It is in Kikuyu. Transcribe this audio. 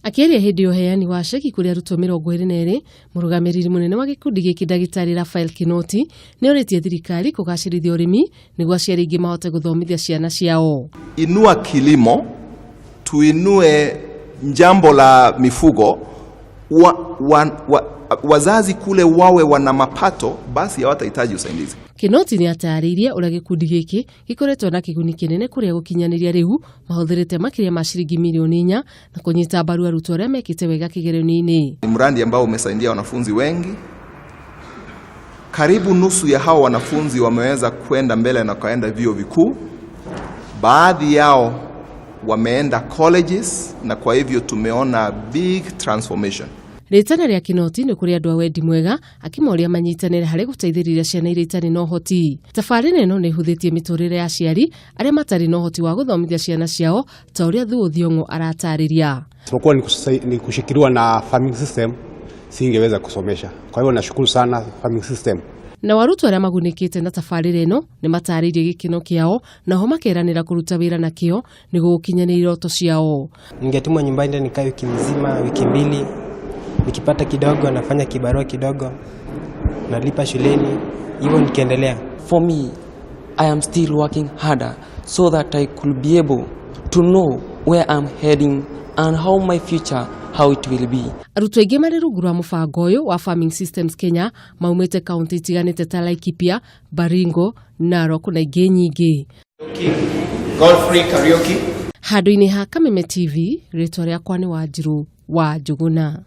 Akĩaria hĩndĩ ya ũheani wa ceki kũrĩ arutwo 22, mũrũgamĩrĩri mũnene wa gĩkundi gĩkĩ ndagĩtarĩ Raphael Kinoti nĩ orĩtie thirikari kũgacĩrithia ũrĩmi nĩguo aciari aingĩ mahote gũthomithia ciana ciao. Inua kilimo, tuinue jambo la mifugo wa, wa, wa, wazazi kule wawe wana mapato, basi hawatahitaji usaidizi. Kinoti nĩ atarĩirie ũrĩa gĩkundi gĩkĩ gĩkoretwo na kĩguni kĩnene kũrĩa gũkinyanĩria rĩu mahũthĩrĩte makĩria ma ciringi mirioni 4 na kũnyita mbaru arutwo arĩa mekĩte wega kĩgeranio-inĩ. Ni mradi ambao umesaidia wanafunzi wengi. Karibu nusu ya hao wanafunzi wameweza kwenda mbele na kaenda vyuo vikuu. Baadhi yao wameenda colleges, na kwa hivyo tumeona big transformation. Rĩtana rĩa Kinoti nĩ kũrĩ andũ a wendi mwega akĩmoria manyitanĩre harĩ gũteithĩrĩria ciana iria itarĩ na ũhoti. Tabarĩra ĩno nĩ ĩhũthĩtie mĩtũrĩre ya aciari arĩa matarĩ na ũhoti wa gũthomithia ciana ciao ta ũrĩa Thuo Thiong'o aratarĩria. Isipokuwa ni kushikiliwa na farming system singeweza kusomesha. Kwa hivyo nashukuru sana farming system. Na arutwo arĩa magunĩkĩte na tabarĩra ĩno nĩ matarĩirie gĩkeno kĩao na ho makeranĩra kũruta wĩra na kĩo nĩguo gũkinyanĩria iroto ciao. Ningetumwa nyumbani nikae wiki mzima, wiki mbili, nikipata kidogo nafanya kibarua kidogo, nalipa shuleni, hivyo nikiendelea. For me, I am still working harder so that I could be able to know where I'm heading and how my future, how it will be. Arutwo aingĩ marĩ rungu rwa mũbango ũyũ wa Farming Systems Kenya maumĩte kaunti itiganĩte ta Laikipia, Baringo, Narok na ingĩ nyingĩ. Godfrey Kariuki. Handũ-inĩ ha Kameme TV, rĩtwa rĩakwa nĩ Wanjirũ wa Njũgũna.